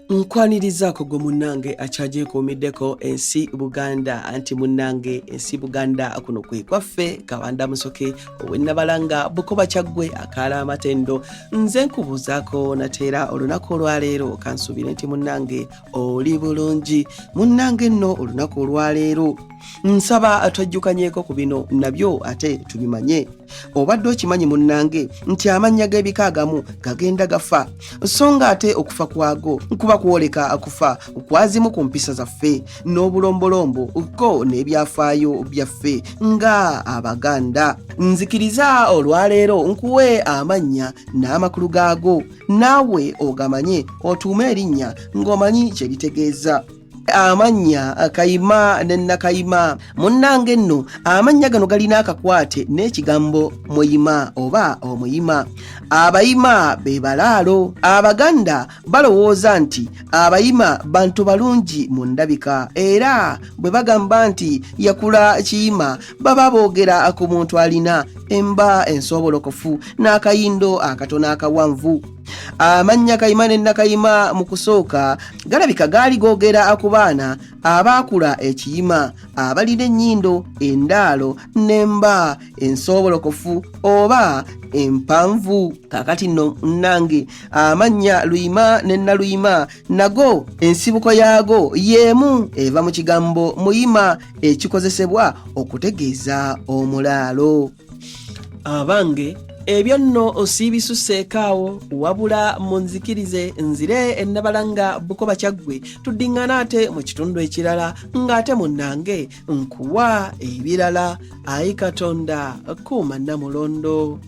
Nkwanirizaako gwe munnange akyagyekuumiddeko ensi Buganda, anti munnange ensi Buganda kuno kwe kwaffe. Kabanda Musoke ow'Ennabalanga Bukoba Kyaggwe akaala amatendo, nze nkubuuzaako nateera olunaku olwaleero. Kansuubire nti munnange oli bulungi. Munnange nno olunaku olwaleero nsaba twejjukanyeeko ku bino nabyo ate tubimanye. Obadde okimanyi munnange nti amannya g'ebika agamu gagenda gafa, so nga ate okufa kwago kuba kwoleka kufa kwazimu ku mpisa zaffe n'obulombolombo ko n'ebyafaayo byaffe nga Abaganda. Nzikiriza olwaleero nkuwe amannya n'amakulu gaago, naawe ogamanye otuume erinnya ng'omanyi kye litegeeza. Amannya Kayima ne Nakayima, munnange nno amannya gano galina akakwate n'ekigambo muyima oba omuyima. Abayima be balaalo. Abaganda balowooza nti abayima bantu balungi mu ndabika, era bwe bagamba nti yakula kiyima baba boogera ku muntu alina emba ensoobolokofu n'akayindo akatono akawanvu. Amannya Kayima ne Nakayima mu kusooka galabika gaali googera ku baana abaakula ekiyima, abalina ennyindo endaalo n'emba ensoobolokofu oba empanvu. Kaakati nno nnange amannya Luyima ne Naluyima nago ensibuko yaago y'emu, eva mu kigambo muyima ekikozesebwa okutegeeza omulaalo. Abange, ebyo nno osiibisuseeko awo, wabula munzikirize nzire Ennabalanga Bukoba Kyaggwe, tuddiŋŋana ate mu kitundu ekirala ng'ate munnange nkuwa ebirala. Ayi Katonda, kuuma Nnamulondo.